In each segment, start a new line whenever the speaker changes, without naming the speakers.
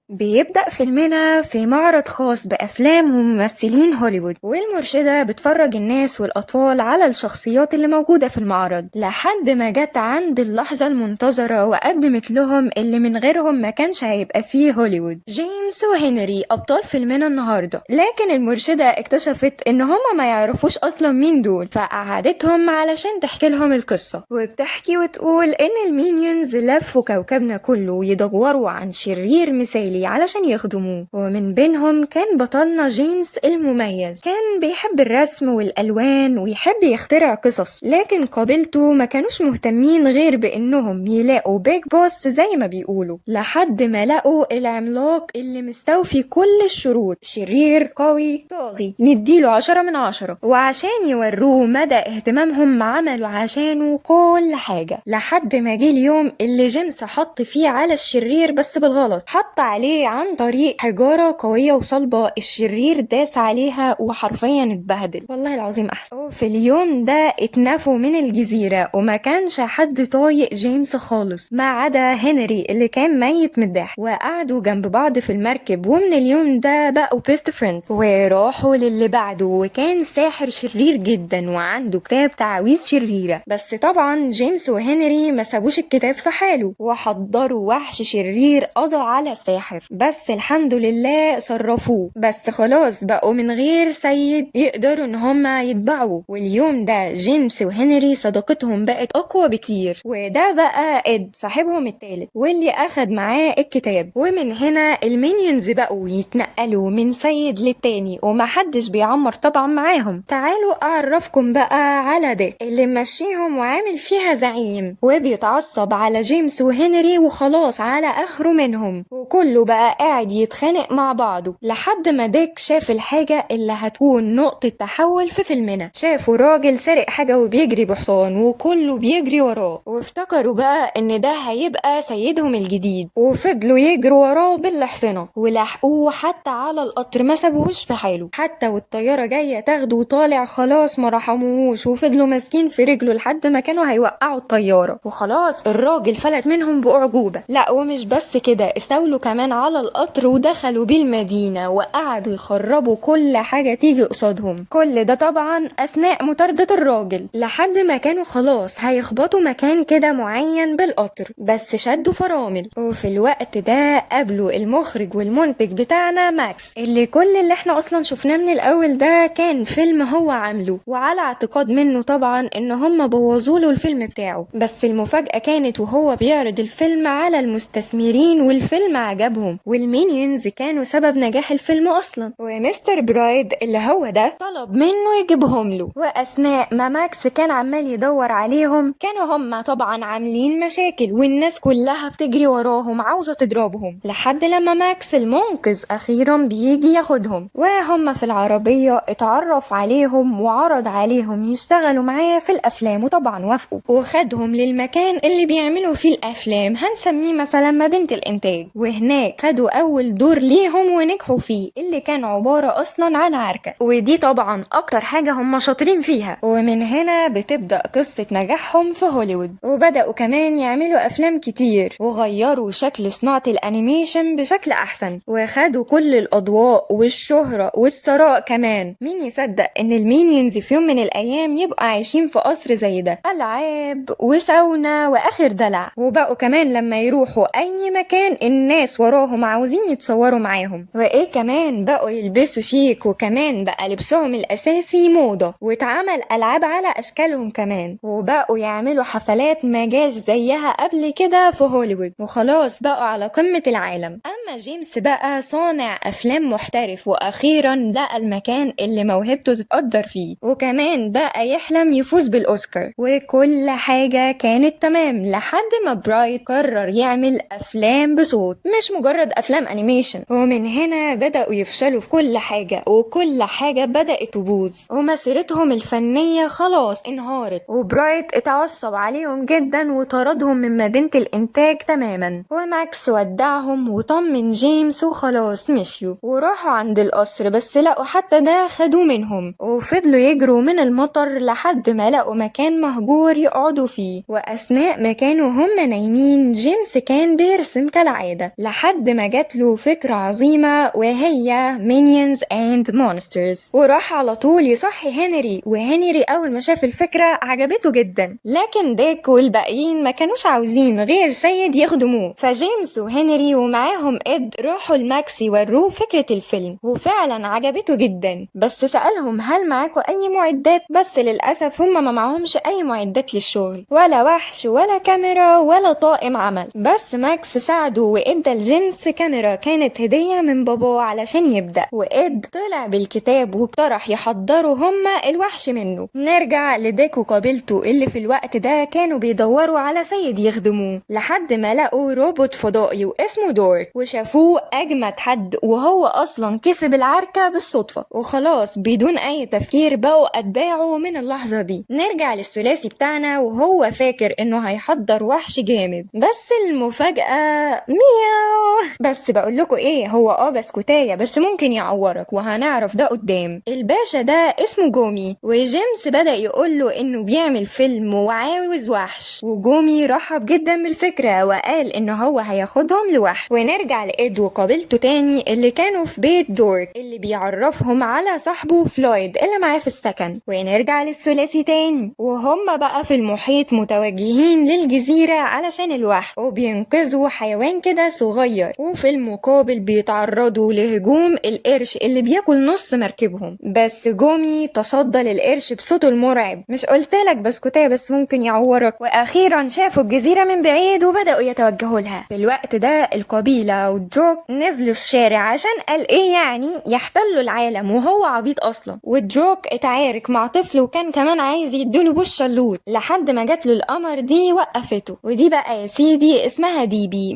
بيبدأ فيلمنا في معرض خاص بأفلام وممثلين هوليوود، والمرشدة بتفرج الناس والأطفال على الشخصيات اللي موجودة في المعرض، لحد ما جت عند اللحظة المنتظرة وقدمت لهم اللي من غيرهم ما كانش هيبقى فيه هوليوود، جيمس وهنري أبطال فيلمنا النهاردة. لكن المرشدة اكتشفت إن هما ما يعرفوش أصلا مين دول، فقعدتهم علشان تحكي لهم القصة. وبتحكي وتقول إن المينيونز لفوا كوكبنا كله يدوروا عن شرير مثالي علشان يخدموه، ومن بينهم كان بطلنا جيمس المميز. كان بيحب الرسم والألوان ويحب يخترع قصص، لكن قبيلته ما كانوش مهتمين غير بإنهم يلاقوا big boss زي ما بيقولوا، لحد ما لقوا العملاق اللي مستوفي كل الشروط، شرير قوي طاغي، نديله 10 من 10. وعشان يوروه مدى اهتمامهم عملوا عشانه كل حاجة، لحد ما جه اليوم اللي جيمس حط فيه على الشرير، بس بالغلط حط عليه عن طريق حجارة قوية وصلبة، الشرير داس عليها وحرفيا اتبهدل، والله العظيم أحسن. وفي اليوم ده اتنفوا من الجزيرة، وما كانش حد طايق جيمس خالص ما عدا هنري اللي كان ميت من الضحك، وقعدوا جنب بعض في المركب، ومن اليوم ده بقوا best friends. وراحوا للي بعده، وكان ساحر شرير جدا وعنده كتاب تعاويذ شريرة، بس طبعا جيمس وهنري ما سابوش الكتاب في حاله وحضروا وحش شرير قضى على الساحر، بس الحمد لله صرفوه، بس خلاص بقوا من غير سيد يقدروا ان هما يتبعوه. واليوم ده جيمس وهنري صداقتهم بقت اقوى بكتير. وده بقى اد صاحبهم التالت واللي اخد معاه الكتاب. ومن هنا المينيونز بقوا يتنقلوا من سيد للتاني ومحدش بيعمر طبعا معاهم. تعالوا اعرفكم بقى على ديك اللي ممشيهم وعامل فيها زعيم، وبيتعصب على جيمس وهنري وخلاص على اخره منهم، وكله بقى قاعد يتخانق مع بعضه، لحد ما ديك شاف الحاجة اللي هتكون نقطة تحول في فيلمنا. شافوا راجل سرق حاجة وبيجري بحصان وكله بيجري وراه، وافتكروا بقى ان ده هيبقى سيدهم الجديد، وفضلوا يجروا وراه بالحصنة ولحقوه حتى على القطر، ما سابوهوش في حاله حتى والطيارة جاية تاخده وطالع، خلاص ما رحموهوش وفضلوا ماسكين في رجله لحد ما كانوا هيوقعوا الطيارة، وخلاص الراجل فلت منهم بأعجوبة. لا ومش بس كده، استولوا كمان على القطر ودخلوا بيه المدينة وقعدوا يخربوا كل حاجة تيجي قصادهم، كل ده طبعا أثناء مطاردة الراجل، لحد ما كانوا خلاص هيخبطوا مكان كده معين بالقطر، بس شدوا فرامل. وفي الوقت ده قابلوا المخرج والمنتج بتاعنا ماكس، اللي كل اللي احنا اصلا شفناه من الاول ده كان فيلم هو عامله، وعلى اعتقاد منه طبعا ان هم بوظوا له الفيلم بتاعه. بس المفاجأة كانت وهو بيعرض الفيلم على المستثمرين والفيلم عجبهم، والمينيونز كانوا سبب نجاح الفيلم اصلا. ومستر برايد اللي هو ده طلب منه يجيبهم له، واثناء ما ماكس كان عمال يدور عليهم كانوا هم طبعا عاملين مشاكل والناس كلها بتجري وراهم عاوزة تضربهم، لحد لما ماكس المنقذ اخيرا بيجي ياخدهم. وهم في العربية اتعرف عليهم وعرض عليهم يشتغلوا معاه في الافلام، وطبعا وافقوا، وخدهم للمكان اللي بيعملوا فيه الافلام، هنسميه مثلا مدينة الانتاج. وهناك خدوا اول دور ليهم ونجحوا فيه، اللي كان عبارة اصلا عن عركة، ودي طبعا اكتر حاجة هم شاطرين فيها. ومن هنا بتبدأ قصة نجاحهم في هوليوود، وبدأوا كمان يعملوا افلام كتير وغيروا شكل صناعة ال animation بشكل احسن، وخدوا كل الاضواء والشهرة والثراء كمان. مين يصدق ان المينيونز في يوم من الايام يبقى عايشين في قصر زي ده، العاب وساونا واخر دلع، وبقوا كمان لما يروحوا اي مكان الناس وراهم عاوزين يتصوروا معاهم. وايه كمان، بقوا يلبسوا شيك، وكمان بقى لبسهم الاساسي موضة، واتعمل العاب على اشكالهم كمان، وبقوا يعملوا حفلات ما جاش زيها قبل كده في هوليوود، وخلاص بقوا على قمة العالم. اما جيمس بقى صانع افلام محترف، واخيرا لقى المكان اللي موهبته تتقدر فيه، وكمان بقى يحلم يفوز بالاوسكار، وكل حاجة كانت تمام لحد ما برايت قرر يعمل افلام بصوت، مش مجرد افلام animation. ومن هنا بدأوا يفشلوا في كل حاجة، وكل حاجة بدأت تبوظ، ومسيرتهم الفنية خلاص انهارت، وبرايت اتعصب عليهم جدا وطردهم من مدينة الانتاج تماما. وماكس ودعهم وطمن من جيمس وخلاص مشيوا وراحوا عند القصر، بس لقوا حتى ده خدوه منهم، وفضلوا يجروا من المطر لحد ما لقوا مكان مهجور يقعدوا فيه. وأثناء ما كانوا هم نايمين جيمس كان بيرسم كالعادة لحد ما جات له فكرة عظيمة وهي Minions and Monsters، وراح على طول يصحي هنري. وهنري أول ما شاف الفكرة عجبته جدا، لكن ديك والباقيين ما كانوش عاوزين غير سيد يخدموه. فجيمس وهنري ومعاهم إد راحوا لماكس يوروه فكرة الفيلم، وفعلا عجبته جدا، بس سألهم هل معاكوا أي معدات؟ بس للأسف هم ما معهمش أي معدات للشغل، ولا وحش ولا كاميرا ولا طاقم عمل. بس ماكس ساعده وادى لجيمس كاميرا كانت هدية من باباه علشان يبدأ، وإد طلع بالكتاب واقترح يحضروا هما الوحش منه. نرجع لديك وقبيلته اللي في الوقت ده كانوا بيدوروا على سيد يخدموه، لحد ما لقوا روبوت فضائي واسمه دورك، وشافوه أجمد حد وهو أصلا كسب العركة بالصدفة، وخلاص بدون أي تفكير بقوا أتباعه من اللحظة دي. نرجع للثلاثي بتاعنا وهو فاكر إنه هيحضر وحش جامد، بس المفاجأة مياو. بس بقول لكم إيه، هو بسكوتاية بس ممكن يعورك وهنعرف ده قدام. الباشا ده اسمه جومي، وجيمس بدأ يقول له إنه بيعمل فيلم وعاوز وحش، وجومي رحب جدا بالفكرة وقال إن هو هياخدهم لوحش. ونرجع لإد وقابلته تاني اللي كانوا في بيت دورك اللي بيعرفهم على صاحبه فلويد اللي معاه في السكن. ونرجع للثلاثي تاني وهم بقى في المحيط متوجهين للجزيرة علشان الوحش، وبينقذوا حيوان كده صغير، وفي المقابل بيتعرضوا لهجوم القرش اللي بياكل نص مركبهم. بس جومي تصدى للقرش بصوته المرعب، مش قلتلك بسكوتاية بس ممكن يعورك. واخيرا شافوا الجزيرة من بعيد وبدأوا يتوجهوا لها. في الوقت ده القبيلة ودروك نزلوا الشارع عشان قال ايه يعني يحتلوا العالم وهو عبيط اصلا. ودروك اتعارك مع طفل وكان كمان عايز يديله بالشلوط لحد ما جات له القمر دي وقفته. ودي بقى يا سيدي اسمها ديبي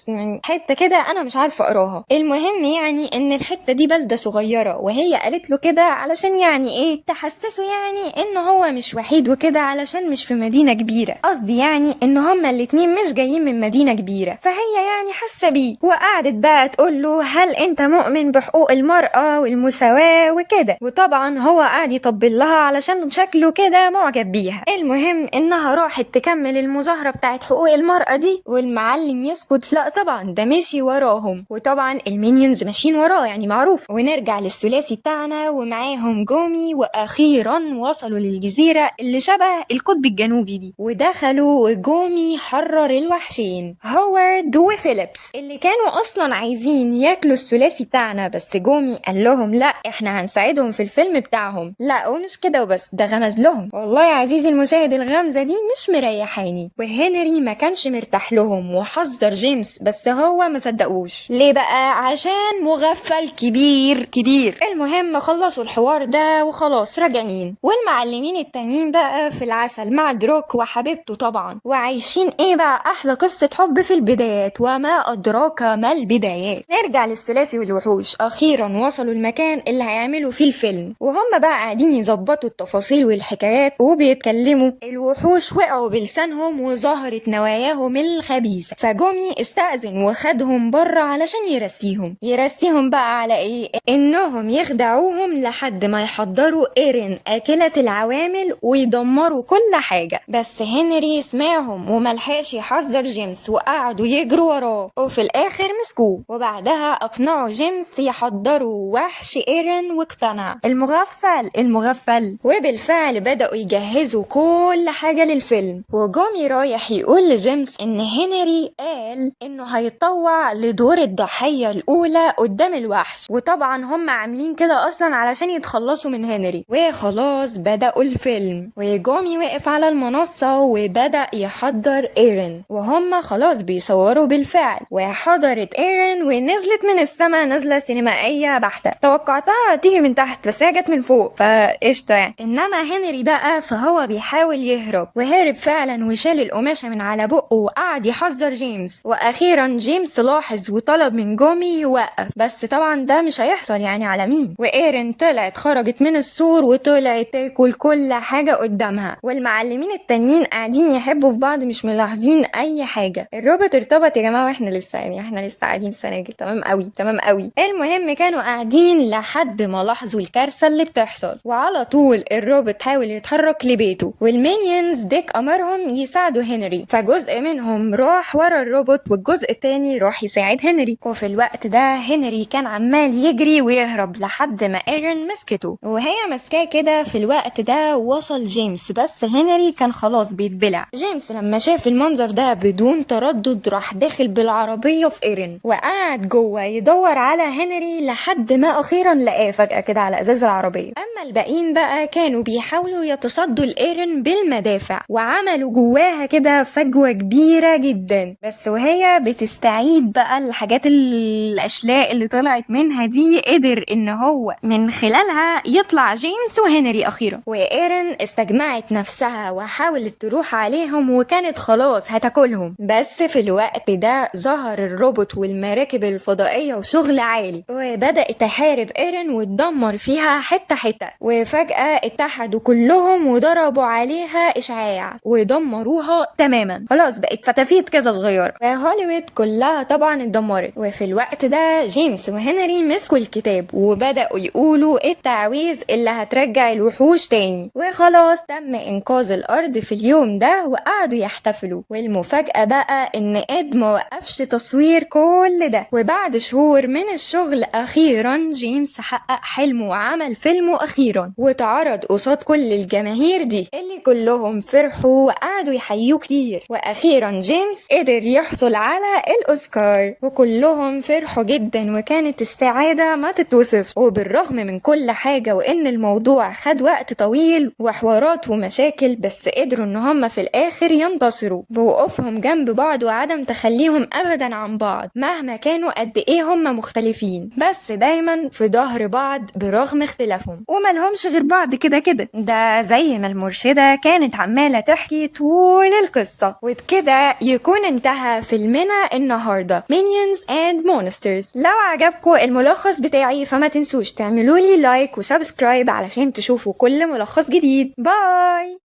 من حتة كده انا مش عارفه اقراها. المهم يعني ان الحتة دي بلده صغيرة، وهي قالت له كده علشان يعني ايه تحسسه يعني ان هو مش وحيد وكده، علشان مش في مدينة كبيرة، قصدي يعني ان هما الاتنين مش جايين من مدينة كبيرة، فهي يعني حاسه بيه. وقعدت بقى تقول له هل انت مؤمن بحقوق المراة والمساواة وكده، وطبعا هو قعد يطبل لها علشان شكله كده معجب بيها. المهم انها راحت تكمل المظاهرة بتاعت حقوق المراة دي، والمعلم يسكت؟ لا طبعا ده ماشي وراهم، وطبعا ال Minions ماشيين وراه يعني معروف. ونرجع للثلاثي بتاعنا ومعاهم جومي، واخيرا وصلوا للجزيرة اللي شبه القطب الجنوبي دي، ودخلوا وجومي حرر الوحشين هوارد وفيليبس اللي كانوا اصلا عايزين ياكلوا الثلاثي بتاعنا، بس جومي قال لهم لا احنا هنساعدهم في الفيلم بتاعهم. لا ومش كده وبس، ده غمز لهم. والله يا عزيزي المشاهد الغمزه دي مش مريحاني. وهنري ما كانش مرتاح لهم وحذر جيمس، بس هو ما صدقوش. ليه بقى؟ عشان مغفل كبير كبير. المهم خلصوا الحوار ده وخلاص راجعين، والمعلمين التانيين بقى في العسل مع دروك وحبيبته طبعا، وعايشين ايه بقى احلى قصة حب في البدايات، وما ادراك ما البدايات. نرجع للثلاثي والوحوش. اخيرا وصلوا المكان اللي هيعملوا فيه الفيلم، وهم بقى قاعدين يظبطوا التفاصيل والحكايات وبيتكلموا. الوحوش وقعوا بلسانهم وظهرت نواياهم الخبيثة، فجومي استأذن وخدهم بره علشان يرسيهم بقى على ايه؟ انهم يخدعوهم لحد ما يحضروا ايرين اكلة العوامل ويدمروا كل حاجة. بس هنري سمعهم وملحقش يحذر جيمس، وقعدوا يجروا وراه وفي الاخر مسكوه. وبعدها اقنعوا جيمس يحضروا وحش ايرين واقتنع المغفل المغفل. وبالفعل بدأوا يجهزوا كل حاجة للفيلم. وجومي رايح يقول لجيمس ان هنري قال انه هيتطوع لدور الضحية الاولى قدام الوحش، وطبعا هم عاملين كده اصلا علشان يتخلصوا من هنري. وخلاص بدأوا الفيلم، وجومي وقف على المنصة وبدأ يحضر ايرين، وهم خلاص بيصوروا بالفعل. وحضرت ايرين ونزلت من السما نزلة سينمائية بحتة، توقعتها تيجي من تحت بس هي جت من فوق فقشطة يعني. انما هنري بقى فهو بيحاول يهرب، وهرب فعلا وشال القماشة من على بقه وقعد يحذر جيمس. واخيرا جيمس لاحظ وطلب من جومي يوقف، بس طبعا ده مش هيحصل يعني على مين. وايرين طلعت خرجت من السور وطلعت تاكل كل حاجة قدامها، والمعلمين التانيين قاعدين يحبوا في بعض مش ملاحظين اي حاجة. الروبوت ارتبط يا جماعة جماعة واحنا لسه يعني احنا لسه قاعدين سناجل. تمام قوي، تمام قوي. المهم كانوا قاعدين لحد ما لاحظوا الكارثة اللي بتحصل، وعلى طول الروبوت حاول يتحرك لبيته، وال Minions ديك امرهم يساعدوا هنري، فجزء منهم راح ورا الروبوت والجزء التاني راح يساعد هنري. وفي الوقت ده هنري كان عمال يجري ويهرب لحد ما ايرين مسكته، وهي ماسكاه كده في الوقت ده وصل جيمس، بس هنري كان خلاص بيتبلع. جيمس لما شاف المنظر ده بدون تردد راح داخل بالعربية في ايرين، وقعد جوه يدور على هنري لحد ما اخيرا لقاه فجأة كده على ازاز العربية. اما الباقيين بقى كانوا بيحاولوا يتصدوا لايرين بالمدافع، وعملوا جواها كده فجوة كبيرة جدا، بس وهي بتستعيد بقى الحاجات الاشلاء اللي طلعت منها دي قدر ان هو من خلالها يطلع جيمس وهنري اخيرا. وايرين استجمعت نفسها وحاولت تروح عليهم وكانت خلاص هتاكلهم، بس في الوقت ده ظهر الروبوت والمراكب الفضائية وشغل عالي، وبدأت تحارب ايرين وتدمر فيها حتة حتة. وفجأة اتحدوا كلهم وضربوا عليها اشعاع ودمروها تماما، خلاص بقت فتافيت كده صغيرة، وهوليوود كلها طبعا اتدمرت. وفي الوقت ده جيمس وهنري مسكوا الكتاب وبدأوا يقولوا التعويذ اللي هترجع الوحوش تاني، وخلاص تم انقاذ الارض في اليوم ده وقعدوا يحتفلوا. والمفاجأة بقى ان اد ما وقفش تصوير كل ده، وبعد شهور من الشغل اخيرا جيمس حقق حلمه وعمل فيلمه اخيرا، واتعرض قصاد كل الجماهير دي اللي كلهم فرحوا وقعدوا يحيوه كتير. واخيرا جيمس قدر يحصل على الاوسكار، وكلهم فرحوا جدا وكانت السعادة ما تتوصف. وبالرغم من كل حاجة وان الموضوع خد وقت طويل وحوارات ومشاكل، بس قدروا ان هم في الاخر ينتصروا بوقوفهم جنب بعض وعدم تخليهم ابدا عن بعض مهما كانوا قد ايه هم مختلفين، بس دايما في ظهر بعض برغم اختلافهم، وملهمش غير بعض كده كده. ده زي ما المرشدة كانت عمالة تحكي طول القصة. وبكده يكون انتهى فيلمنا النهاردة Minions and Monsters. لو عجبكم الملخص بتاعي فما تنسوش تعملوا لي like و subscribe علشان تشوفوا كل ملخص جديد. bye.